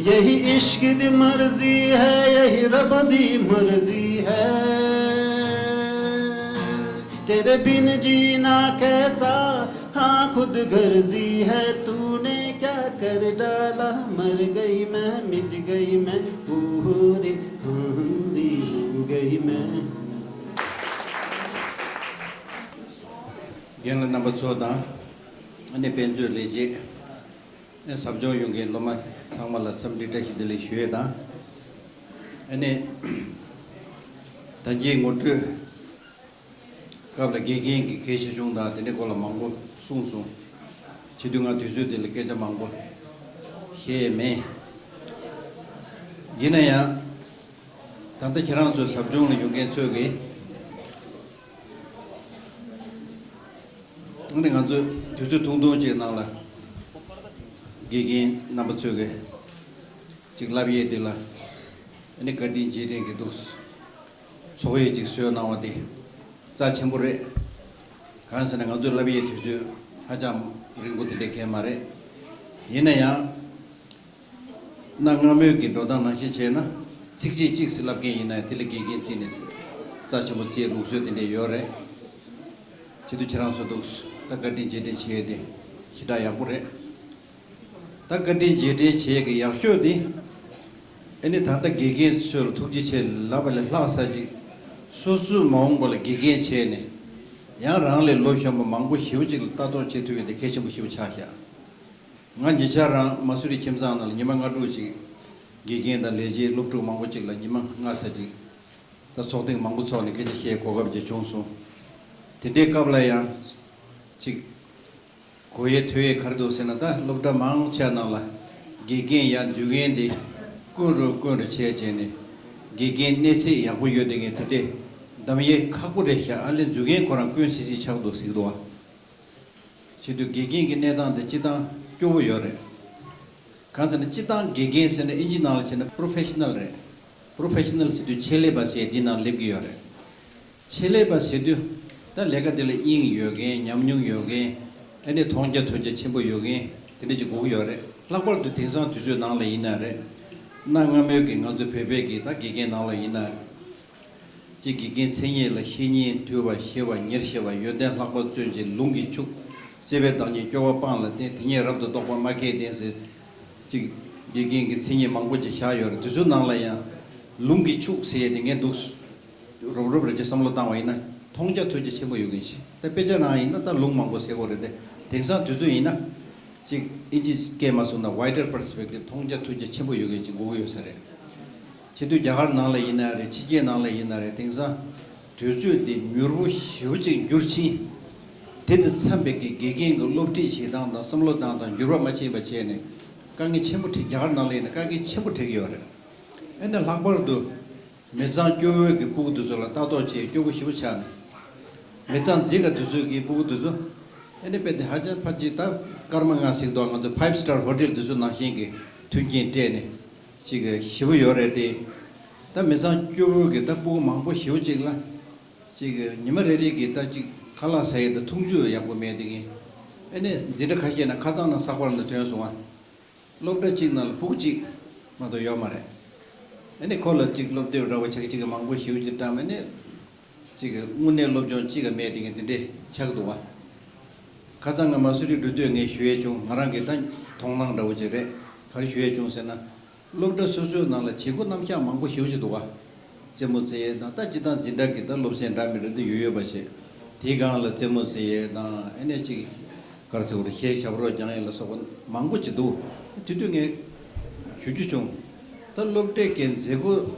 यही इश्क दी मर्जी है, यही रब दी मर्जी है। तेरे बिन जीना कैसा, हाँ खुद गर्जी है। तूने क्या कर डाला, मर गई मैं, मिट गई मैं, ओ रे, हाँ रे, हो गई मैं। རྒན་ལགས་རྣམ་པ་ཚོ་དང་། ཨ་ནི་དཔེ་མཛོད་ལས་བྱེད། ཨ་ནི་ཟབ་སྦྱོང་ཡོང་མཁན་སློབ་མ་ཚང་མ་ལ་འཚམས་འདྲི་བཀྲ་ཤིས་བདེ་ལེགས་ཞུ་ཡས་དང་། ཨ་ནི་ད་ལྟའི་ངོ་སྤྲོད་སྐབས་ལ་དགེ་རྒན་གྱིས་གལ་ཆེ་ཆུང་དང་དེ་འདྲའི་སྐོར་ལ་མང་པོ་གསུངས་སོང་། བྱེད་དུས་ང་དུས་ཚོད་འདི་ལ་སྐད་ཆ་མང་པོ་བཤད་མེད། ཡིན་ན་ཡང་། ད་ལྟ་ཁྱེད་རང་ཚོའི་ཟབ་སྦྱོང་ལ་ཡོང་མཁན་ཚོས་ཀྱིས། ཨ་ནི་ང་ཚོས་དུས་ཚོད་ཐུང་ཐུང་ཅིག་ནང་ལ་དགེ་རྒན་རྣམ་པ་ཚོས་ཀྱིས་ཅིག་བསླབ་ཡས་འདི་ལ་ཨ་ནི་བཀའ་དྲིན་རྗེས་དྲན་གྱི་འདུག་ཚོགས་ཡས་ཅིག་བཟོས་གནང་བ་དེ་རྩ་ཆེན་པོ་རེད། གང་ཟེར་ན་ང་ཚོའི་བསླབ་ཡས་དུས་ཚོད་ཧ་ཅང་རིང་པོ་དེ་འདྲ་གང་མ་རེད། ཡིན་ན་ཡང་། གནའ་སྔ་མོའི་གི་འགྲོ་སྟངས་ནང་བཞིན་བྱས་ན། ཚིགས་བཅད་གཅིག་ཙམ་བསླབ་མཁན་ཡིན་ན་ཡང་དེ་ལ་དགེ་རྒན་བརྩིས་ནས་རྩ་ཆེན་པོ་བརྩིས་ལུགས་སྲོལ་དེ་འདྲ་ཡོད་རེད། བྱེད་དུས་ཁྱེད་རང་ཚོ་འདུག་ད་བཀའ་དྲིན་རྗེས་དྲན་བྱེད་ཡས་དེ་ཞེ་དྲག་ཡག་པོ་རེད། ད་བཀའ་དྲིན་རྗེས་དྲན་བྱེད་ཡས་ཀྱི་ཡག་ཤོས་དེ། ཨ་ནི་ད་ལྟ་དགེ་རྒན་ཚོ་ལ་ཐུགས་རྗེ་ཆེ་ལབ་པ་ལས་ལྷག་ས་ཅིག་སོ་སོའི་མ་འོངས་པ་ལ་དགེ་རྒན་བྱས་ནས། ཡང་རང་ལས་ལོ་གཞོན་པ་མང་པོ་ཞེ་པོ་ཅིག་ལ་ལྟ་རྟོག་བྱེད་ཐུབ་ཡས་དེ་གལ་ཆེན་པོ་ཞེ་པོ་ཆགས་ཤག་ང་ཉེ་ཆར་རང་མ་སུ་རི་ཁྱིམ་ཚང་ནང་ལ་ཉི་མ་ལྔ་དྲུག་ཅིག་དགེ་རྒན་དང་ལས་བྱེད་སློབ་ཕྲུག་མང་པོ་ཅིག་ལ་ཉི་མ་ལྔ་ཙམ་ཅིག་ད་ཚོགས་ཐེངས་མང་པོ་ཚོགས་ནས་སྐད་ཆ་བཤད་གོ་སྐབས་ཅིག་བྱུང་སོང་། དེ་འདྲའི་སྐབས་ལ་ཡང་ཅིག་གོ་ཡས་ཐོས་ཡས་ག་རེ་འདུག་ཟེར་ན། ད་སློབ་གྲྭ་མང་ཆེ་ནང་ལ་དགེ་རྒན་ཡང་འཛུལ་མཁན་དེ་དཀོན་རུ་དཀོན་རུ་བྱས་བྱས་ནས་དགེ་རྒན་གནས་ཚད་ཡག་པོ་ཡོད་བསྡད་མཁན་དེ་འདྲས་གདམ་ཡས་ཁག་པོ་རེད་ཤག་ཨ་ལས་འཛུལ་མཁན་ཁོ་རང་དཀོན་སིག་སིག་ཆགས་འདུག་ཟེར་གི་འདུག་བ། བྱེད་དུས་དགེ་རྒན་གྱི་གནས་སྟངས་དེ་སྤྱིར་བཏང་སྐྱོ་བོ་ཡོད་རེད། གང་ཟེར་ན་སྤྱིར་བཏང་དགེ་རྒན་ཟེར་ན་ཨིན་ཇི་ནང་ལ་བྱས་ན་པོ་རོ་ཕེ་ཤི་ནལ་རེད། པོ་རོ་ཕེ་ཤི་ནལ་ཟེར་དུས་ཆེད་ལས་པ་ཟེར་འདི་ནང་སླེབས་ཀྱི་ཡོད་རེད། ཆེད་ལས་པ་ཟེར་དུས་ད་ལས་ཀ་དེ་ལ་དབྱིངས་ཡོད་མཁན། ཉམས་མྱོང་ཡོད་མཁན། ཨ་ནི་མཐོང་རྒྱ་ཐོས་རྒྱ་ཆེན་པོ་ཡོད་མཁན་དེ་འདྲ་ཅིག་དགོས་ཀྱི་ཡོད་རེད། ལྷག་པར་དུ་དེང་སང་དུས་ཚོད་ནང་ལ་ཡིན་ན་རེད། གནའ་སྔ་མོའི་གི་ང་ཚོ་བོད་པའི་གི་ད་དགེ་རྒན་ནང་ལ་ཡིན་ན། གཅིག་དགེ་རྒན་མཚན་ཉིད་ལ་བཤེས་གཉེན་དུལ་བ་ཞི་བ་ཉེར་ཞི་བ་ཡོན་ཏན་ལྷག་པར་བརྩོན་ཅིང་ལུང་གིས་ཕྱུག་བརྩེ་བའི་བདག་ཉིད་སྐྱོ་བ་སྤངས་ལ་བརྟེན། དེ་ཉིད་རབ་ཏུ་རྟོགས་པ་མ་ཁེགས་ལྡན་ཟེར། གཅིག་དགེ་རྒན་གྱི་མཚན་ཉིད་མང་པོ་ཅིག་བཞག་ཡོད་རེད། དེ་ཚོའི་ནང་ལ་ཡང་ལུང་གིས་ཕྱུག་ཟེར་ཡས་དེ་ངས་འདུག་རོབ་རོབ་རེ་ཅིག་བསམ་བློ་བཏང་བ་ཡིན་ན་མཐོང་རྒྱ་ཐོས་རྒྱ་ཆེན་པོ་ཡོད་མཁན་ཞིག་ད་དཔེ་ཆ་ནང་ཡིན་ན་ད་ལུང་མང་པོ་ཟེར་གོ་རེད་དེ། དེང་སང་དུས་ཚོད་ཡིན་ན་གཅིག་ཨིན་ཇི་སྐད་མ་སོང་ན་wider perspective མཐོང་རྒྱ་ཐོས་རྒྱ་ཆེན་པོ་ཡོད་མཁན་ཅིག་དགོས་ཀྱི་ཡོད་ས་རེད། བྱེད་དུས་རྒྱ་གར་ནང་ལ་ཡིན་ན་རེད། ཕྱི་རྒྱལ་ནང་ལ་ཡིན་ན་རེད། དེང་སང་དུས་ཚོད་འདི་མྱུར་པོ་ཞེ་པོ་ཅིག་འགྱུར་ཕྱིན། དེ་དང་འཚམས་པའི་གི་དགེ་རྒན་གྱི་སློབ་ཁྲིད་བྱེད་སྟངས་དང་བསམ་བློ་བཏང་སྟངས་འགྱུར་བ་མ་ཕྱིན་པ་བྱས་ནས་དཀའ་ངལ་ཆེན་པོ་འཕྲད། རྒྱ་གར་ནང་ལ་ཡིན་ན་དཀའ་ངལ་ཆེན་པོ་འཕྲད་ཀྱི་ཡོད་རེད། ཨ་ནི་ལྷག་པར་དུ་མི་ཚང་སྐྱོ་བོའི་གི་སྤུ་གུ་དེ་ཚོ་ལ་ལྟ་རྟོག་བྱེད་སྐྱོ་པོ་ཞེ་པོ་ཆགས་ནས། མི་ཚང་མཛེས་དགའ་དེ་ཚོའི་གི་སྤུ་གུ་དེ་ཚོ་ཨ་ནི་དཔེ་དེ་ཧ་ཅང་ཕལ་ཆེར་ད་སྐར་མ་ལྔ་ཟེར་འདུག་ང་ཚོ་five star hotel དེ་ཚོ་ནང་བཞིན་གི་མཐུན་རྐྱེན་སྤྲད་ནས། ཅིག་ཞེ་པོ་ཡོད་རེད་དེ། ད་མི་ཚང་སྐྱོ་བོ་གི་ད་སྤུ་གུ་མང་པོ་ཞེ་པོ་ཅིག་ལ། ཅིག་ཉི་མ་རེ་རེ་གི་ད་ཅིག་ཁ་ལག་ཟ་ཡས་ད་འཐུང་ཆུ་ཡག་པོ་མེད་དེ་གི། ཨ་ནི་འཛིན་གྲྭ་ཁ་ཤས་ན་ཁ་ཚང་ན་ཟག་པར་ན་ཐོན་སོང་ང་། སློབ་གྲྭ་གཅིག་ནང་ལ་སྤུ་གུ་གཅིག་མ་གཏོགས་ཡོད་མ་རེད། ཨ་ནི་ཁོ་ལ་ཅིག་སློབ་དེབ་འདྲ་བོ་ཆ་གཅིག་གི་མང་པོ་ཞེ་པོ་ཅིག་བཀྲམ། ཨ་ནི་ཅིག་དངོས་གནས་སློབ་སྦྱོང་གཅིག་ག་མེད་དེ་གི་དེ་འདྲས་ཆགས་འདུག་བ། ཁ་སང་ང་མ་སུ་རི་འགྲོ་དུས་ངས་ཞུ་ཡས་བྱུང་། ང་རང་གི་ད་མཐོང་སྣང་འདྲ་བོ་ཅིག་རེད། ག་རེ་ཞུ་ཡས་བྱུང་ཟེར་ན། སློབ་གྲྭ་སོ་སོའི་ནང་ལ་བྱེད་སྒོ་རྣམ་གཞག་མང་པོ་ཞེ་པོ་ཅིག་འདུག་བ། རྩེད་མོ་རྩེ་ཡས་དང་ད་སྤྱིར་བཏང་འཛིན་གྲྭ་གི་ད་སློབ་ཚན་འདྲ་མི་འདྲ་འདི་ཡོད་ཡོད་པ་བྱས། དེའི་སྒང་ལ་རྩེད་མོ་རྩེ་ཡས་དང་ཨ་ནེ་ཅིག་ག་རེ་ཟེར་དགོས་རེད། གཞས་ཞབས་བྲོ་སྦྱང་ཡས་ལ་སོགས་པ་མང་པོ་ཅིག་འདུག་དེ་དུས་ངས་ཞུ་རྒྱུ་བྱུང་། ད་སློབ་གྲྭའི་གི་མཛད་སྒོ་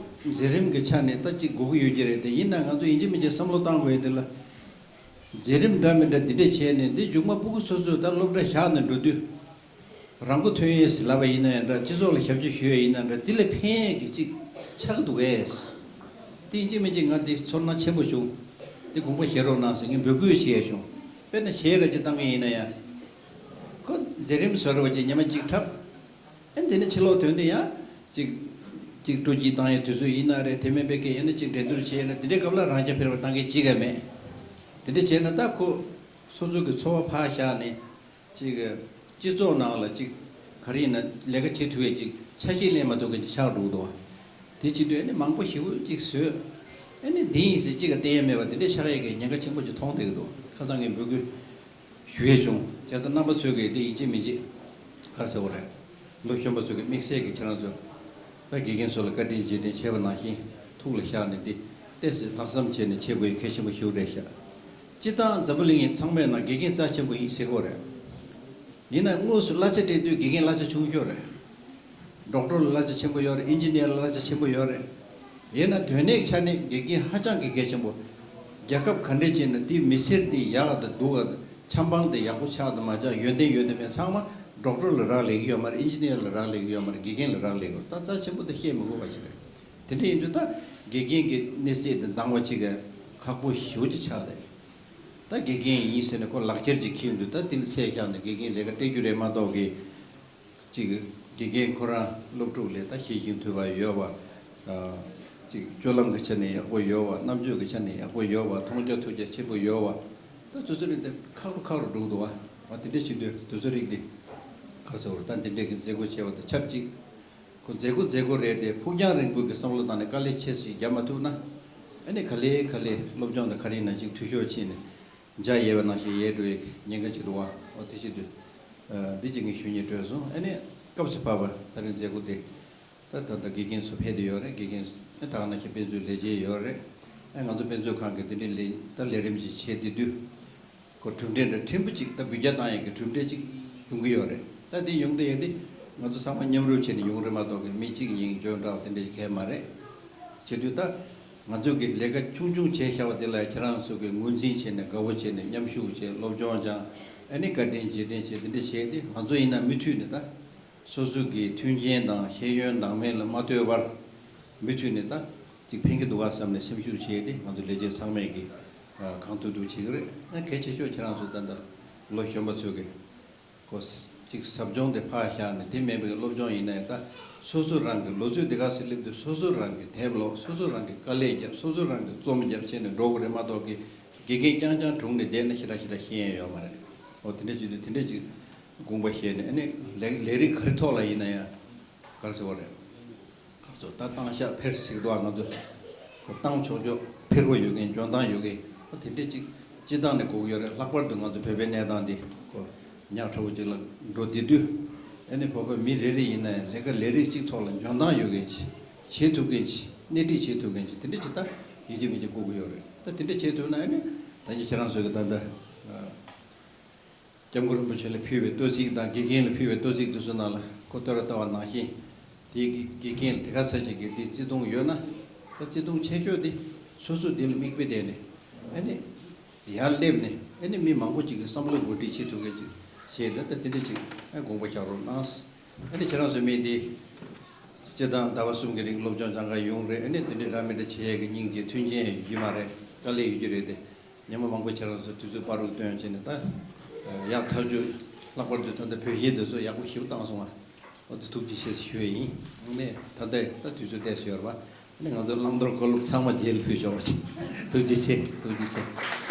མཛད་རིམ་གི་ཆ་ནས་ད་ཅིག་དགོས་ཀྱི་ཡོད་ཀྱི་རེད་དེ། ཡིན་ན་ང་ཚོ་ཡིན་གཅིག་མིན་གཅིག་བསམ་བློ་བཏང་དགོས་ཡས་དེ་ལ། མཛད་རིམ་འདྲ་མི་འདྲ་འདི་འདྲས་བྱས་ནས་འདི་མཇུག་མ་སྤུ་གུ་སོ་སོས་ད་སློབ་གྲྭ་བཞག་ནས་འགྲོ་དུས། རང་མགོ་ཐོན་ཡས་ཟེར་ལབ་པ་ཡིན་ན་ཡང་འདྲ། སྤྱི་ཚོགས་ལ་ཞབས་ཕྱི་ཞུ་ཡས་ཡིན་ན་འདྲ། འདི་ལ་ཕན་ཡས་ཀྱི་ཅིག་ཆགས་འདུག་གས། འདི་ཡིན་གཅིག་མིན་གཅིག་ང་འདི་ཚོར་སྣང་ཆེན་པོ་བྱུང་། འདི་དགོངས་པ་བཞེས་རོགས་གནང་ཟེར་ངས་འབོད་སྐུལ་བྱས་ཡས་བྱུང་། དཔེར་ན་གཞས་ར་ཅིག་བཏང་གི་ཡིན་ན་ཡང་། ཁོ་མཛད་རིམ་བཟོ་འདྲ་བ་ཅིག་ཉི་མ་གཅིག་འཁྲབ། ཨ་ནི་དེ་ནས་ཕྱི་ལོགས་ཐོན་དུས་ཡང་ཅིག་ཅིག་སྤྲོ་སྐྱིད་བཏང་ཡས་དུས་ཚོད་ཡིན་ན་རེད། དེ་མིན་པའི་གི་ཡིན་ན་ཅིག་འགྲན་བསྡུར་བྱས་ན་དེ་འདྲའི་སྐབས་ལ་རང་རྐྱ་འཕེར་བ་བཏང་མཁན་གཅིག་ཀ་མེད། དེ་འདྲ་བྱས་ན་ད་ཁོ་སོ་སོ་གི་འཚོ་བ་ཕར་བཞག་ནས་ཅིག་སྤྱི་ཚོགས་ནང་ལ་ཅིག་ག་རེ་ཡིན་ན་ལས་ཀ་བྱེད་ཐུབ་ཡས་ཅིག་ཆ་ཤས་ལེན་མ་ཐུབ་མཁན་ཅིག་ཆགས་འགྲོ་གི་འདུག་བ། དེ་བྱེད་དུས་ཨ་ནི་མང་པོ་ཞེ་པོ་ཅིག་བཟོས། ཨ་ནི་འདི་ཡིན་ཟེར་གཅིག་ཀ་བསྟན་ཡས་མེད་པ་དེ་འདྲ་ཆགས་ཡས་ཀྱི་ཉེན་ཁ་ཆེན་པོ་ཅིག་མཐོང་བསྡད་ཀྱི་འདུག་ཁ་སང་ངས་འབོད་སྐུལ་ཞུ་ཡས་བྱུང་། བྱས་ཙང་རྣམ་པ་ཚོས་ཀྱིས་འདི་ཡིན་གཅིག་མིན་གཅིག་ག་རེ་ཟེར་དགོས་རེད། ལོ་གཞོན་པ་ཚོས་ཀྱིས་དམིགས་བསལ་གྱིས་ཁྱེད་རང་ཚོ་ད་དགེ་རྒན་ཚོ་ལ་བཀའ་དྲིན་རྗེས་དྲན་བྱས་པ་ནང་བཞིན་ཐུགས་ལ་བཞག་ནས་འདི་ཏོག་ཙམ་ལྷག་བསམ་བྱས་ནས་བྱེད་དགོས་ཡས་གལ་ཆེན་པོ་ཞིག་རེད་ཤག་སྤྱིར་བཏང་འཛམ་བུ་གླིང་ཚང་མའི་ནང་དགེ་རྒན་རྩ་ཆེན་པོ་ཡིན་ཟེར་གྱི་ཡོད་རེད། ཡིན་ན་དངོས་སུ་གླ་ཆ་སྤྲད་དུས་དགེ་རྒན་གླ་ཆ་ཆུང་ཤོས་རེད། ཌོག་ཊར་ལ་གླ་ཆ་ཆེན་པོ་ཡོད་རེད། ཨིན་ཇི་ནི་ཡར་ལ་གླ་ཆ་ཆེན་པོ་ཡོད་རེད། ཡིན་ན་དོན་གནད་ཆ་ནས་དགེ་རྒན་ཧ་ཅང་གི་གལ་ཆེན་པོ། རྒྱལ་ཁབ་ག་འདྲས་ཅིག་ན་དེའི་མི་སེར་དེ་ཡག་ག་དང་སྡུག་ག་དང་ཆམ་པང་དེ་ཡག་པོ་ཆགས་དང་མ་ཆགས། ཡོན་ཏན་ཡོད་དང་མེད་ཚང་མ་ཌོག་ཊར་ལ་རག་ལས་ཀྱི་ཡོད་མ་རེད། ཨིན་ཇི་ནི་ཡར་ལ་རག་ལས་ཀྱི་ཡོད་མ་རེད། དགེ་རྒན་ལ་རག་ལས་ཀྱི་ཡོད་རེད། ད་རྩ་ཆེན་པོ་དེ་བཤད་མི་དགོས་པ་ཞིག་རེད། དེ་འདྲ་ཡིན་དུས་ད་དགེ་རྒན་གྱི་གནས་ཚད་དེ་འདང་བ་ཅིག་ག་ཁག་པོ་ཞེ་པོ་ཅིག་ཆགས་རེད། ད་དགེ་རྒན་ཡིན་ཟེར་ནས་ཁོ་ལག་ཁྱེར་ཅིག་འཁྱེར་དུས་ད་དེ་ལ་ཚད་བཞག་ནས་དགེ་རྒན་ལས་ཀ་སྤྲད་རྒྱུ་རེད་མ་གཏོགས་གི། ཅིག་དགེ་རྒན་ཁོ་རང་སློབ་ཕྲུག་ལས་ད་ཤེས་བཞིན་ཐོས་པ་ཡོད་པ། ཅིག་སྤྱོད་ལམ་གྱི་ཆ་ནས་ཡག་པོ་ཡོད་པ། རྣམ་དཔྱོད་ཀྱི་ཆ་ནས་ཡག་པོ་ཡོད་པ། མཐོང་རྒྱ་ཐོས་རྒྱ་ཆེན་པོ་ཡོད་པ། ད་དེ་ཚོ་རིགས་དེ་ཁག་རུ་ཁག་རུ་འགྲོ་གི་འདུག་བ། དེ་འདྲ་བྱེད་དུས་དེ་ཚོ་རིགས་དེ་ག་རེ་ཟེར་དགོས་རེད། ད་འདི་འདྲས་ཀྱི་མཛད་སྒོ་བྱས་པ་དང་ཆབས་ཅིག་ཁོ་མཛད་སྒོ་མཛད་སྒོ་རེད་དེ། ཕུགས་རྒྱང་རིང་པོའི་གི་བསམ་བློ་བཏང་ནས་དཀའ་ལས་ཆེ་ཞིག་བརྒྱབ་མ་ཐུབ་ན། ཨ་ནི་ག་ལེ་ག་ལེ་སློབ་སྦྱོང་དང་ག་རེ་ཡིན་ན་ཅིག་འཐུས་ཤོར་ཕྱིན་ནས་འཇའ་ཡལ་བ་ནང་བཞིན་ཡལ་འགྲོ་ཡི་ཉེན་ཁ་ཅིག་འདུག་བ། འོ་དེ་བྱེད་དུས། ཨ། འདི་ཅིག་ངས་ཞུ་སྙིང་འདོད་སོང་། ཨ་ནི་སྐབས་སུ་བབས་པ་ད་རིང་མཛད་སྒོ་དེ། ད་ད་ལྟ་དགེ་རྒན་ཚོ་ཕེབས་བསྡད་ཡོད་རེད། དགེ་རྒན་ཚོ་ད་ག་ནང་བཞིན་དཔེ་མཛོད་ལས་བྱེད་ཡོད་རེད། ཨ། ང་ཚོ་དཔེ་མཛོད་ཁང་གི་དེ་འདྲའི་ལས་ད་ལས་རིམ་ཅིག་བྱས་བསྡད་དུས། ཁོ་གྲུབ་འབྲས་འདྲ་ཕྲན་བུ་ཅིག་ད་འབུད་རྒྱག་བཏང་ཡག་གི་གྲུབ་འབྲས་ཅིག་ཡོང་གི་ཡོད་རེད། ད་དེ་ཡོང་དུས་ཡག་དེ་ང་ཚོ་ཚང་མ་མཉམ་རུབ་བྱས་ནས་ཡོང་རེད་མ་གཏོགས་གི་མི་གཅིག་གཉིས་འཇོན་འདྲ་བ་དེ་འདྲ་ཞིག་གང་ཡང་མ་རེད། བྱེད་དུས་ད་ང་ཚོ་གི་ལས་ཀ་ཆུང་ཆུང་བྱས་བཞག་པ་དེ་ལ་ཁྱེད་རང་ཚོ་གི་ངོས་འཛིན་བྱས་ནས་དགའ་བོ་བྱས་ནས་མཉམ་ཞུགས་བྱས། སློབ་སྦྱོང་སྦྱངས། ཨ་ནི་བཀའ་དྲིན་རྗེས་དྲན་བྱས། དེ་འདྲ་བྱས་ཏེ་ང་ཚོ་ཡིན་ན་མུ་མཐུད་ནས་ད། སོ་སོ་གི་མཐུན་རྐྱེན་དང་ཤེས་ཡོན་འདང་མིན་ལ་མ་ལྟོས་པར། མུ་མཐུད་ནས་ད་ཅིག་ཕན་གྱི་འདུག་ག་བསམ་ནས་སེམས་ཤུགས་བྱས་ཏེ་ང་ཚོ་ལས་བྱེད་ཚང་མས་ཀྱི་གང་ཐུབ་ཐུབ་བྱེད་ཀྱི་རེད། ཨ། གལ་ཆེ་ཤོས་ཁྱེད་རང་ཚོ་ད་ལྟ་ལོ་གཞོན་པ་ཚོས་ཀྱི་ཁོ་ཅིག་ཟབ་སྦྱོང་དེ་ཕར་བཞག་ནས། དེ་མིན་པའི་སློབ་སྦྱོང་ཡིན་ན་ཡང་ད་སོ་སོ་རང་གི་ལོ་ཚོད་དེ་ག་ཚོད་སླེབས་དུས་སོ་སོ་རང་གི་དེབ་ཀློག་སོ་སོ་རང་གི་དཀའ་ལས་རྒྱབ། སོ་སོ་རང་གི་རྩོམ་རྒྱབ་བྱས་ནས་འགྲོ་དགོས་རེད་མ་གཏོགས་ཀྱི་དགེ་རྒན་རྐྱང་རྐྱང་དྲུང་ནས་བསྡད་ན་ཞེ་དྲག་ཞེ་དྲག་ཤེས་ཡོན་ཡོད་མ་རེད། འོ་དེ་འདྲ་བྱེད་དུས་དེ་འདྲ་ཅིག་དགོངས་པ་བཞེས་ནས། ཨ་ནི་ལས་ལས་རིགས་ག་རེ་ཐོག་ལ་ཡིན་ན་ཡང་ག་རེ་ཟེར་བ་རེད། ཁ་ཚོ་ད་བཏང་ཤག་འཕེར་ཟེར་གི་འདུག་ང་ཚོ་ཁོ་བཏང་ཆོག་ཆོག་འཕེར་བ་ཡོད་མཁན། འཇོན་ཐང་ཡོད་མཁན། ཨ། དེ་འདྲས་ཅིག་སྤྱི་བཏང་ནས་དགོས་ཀྱི་ཡོད་རེད། ལྷག་པར་དུ་ང་ཚོ་བོད་པའི་གནས་སྟངས་འདི་ཁོ་ཉག་ཕྲ་བོ་ཅིག་ལ་འགྲོ་བསྡད་དུས། ཨ་ནི་བོད་པ་མི་རེ་རེ་ཡིན་ན་ཡང་ལས་ཀ་ལས་རིགས་གཅིག་ཐོག་ལ་འཇོན་ཐང་ཡོད་མཁན་ཅིག་བྱེད་ཐུབ་མཁན་ཅིག་སྣེ་ཁྲིད་བྱེད་ཐུབ་མཁན་ཅིག་དེ་འདྲས་ཅིག་ད་ཡིན་གཅིག་མིན་གཅིག་དགོས་ཀྱི་ཡོད་རེད། ད་དེ་འདྲས་བྱེད་ཐུབ་ན། ཨ་ནི་ད་ཅི་ཁྱེད་རང་ཚོས་ཀྱི་ད་ལྟ། ཨ། སྐྱབས་མགོན་རིན་པོ་ཆེ་ལ་ཕུལ་བའི་བསྟོད་ཚིག་དང་། དགེ་རྒན་ལ་ཕུལ་བའི་བསྟོད་ཚིག་དེ་ཚོ་ནང་ལ་ཁོ་བསྟོད་ར་བཏབ་པ་ནང་བཞིན། དེ་གི་དགེ་རྒན་ལ་དེ་ག་ཚད་ཅིག་གི་དེ་བརྩི་མཐོང་ཡོད་ན། ད་བརྩི་མཐོང་ཆེ་ཤོས་དེ་སོ་སོ་དེ་ལ་མིག་དཔེ་བལྟས་ནས། ཨ་ནི་ཡར་སླེབས་ནས། ཨ་ནི་མི་མང་པོ་ཅིག་གི་བསམ་བློ་གོ་སྒྲིག་བྱེད་ཐུབ་མཁན་ཅིག་བྱས། ད་ད་དེ་འདྲ་ཅིག་ཨ་དགོངས་པ་བཞག་རོགས་གནང་། ཨ་ནི་ཁྱེད་རང་ཚོ་མི་འདི་སྤྱིར་བཏང་ཟླ་བ་གསུམ་གྱི་རིང་སློབ་སྦྱོང་སྦྱང་ག་ཡོང་རེད། ཨ་ནི་དེ་འདྲའི་ར་མི་འདྲ་བྱེད་ཡས་ཀྱི་སྙིང་རྗེ་མཐུན་རྐྱེན་ཡོད་ཀྱི་མ་རེད། དཀའ་ལས་ཡོད་ཀྱི་རེད་དེ། ཉི་མ་མང་པོ་ཁྱེད་རང་ཚོ་དུས་ཚོད་བར་དུ་བཏོན་བྱས་ནས་ད་ཡག་ཐག་ཆོད། ལྷག་པར་དུ་ད་ལྟ་བོད་གཞས་འདི་ཚོ་ཡག་པོ་ཞེ་པོ་བཏང་སོང་བ། འོ་དེ་ཐུགས་རྗེ་ཆེ་ཞུ་ཡས་ཡིན། ཨ་ནི་ད་ལྟ་ད་དུས་ཚོད་བལྟས་སོང་ཡོད་རེད་པ། ཨ་ནི་ང་ཚོའི་བླང་དོར་གོ་ལོག་ཚང་མ་རྗེས་ལ་ཕུལ་ཆོག་པ་བྱེད། ཐུགས་རྗེ་ཆེ། ཐུགས་རྗེ་ཆེ།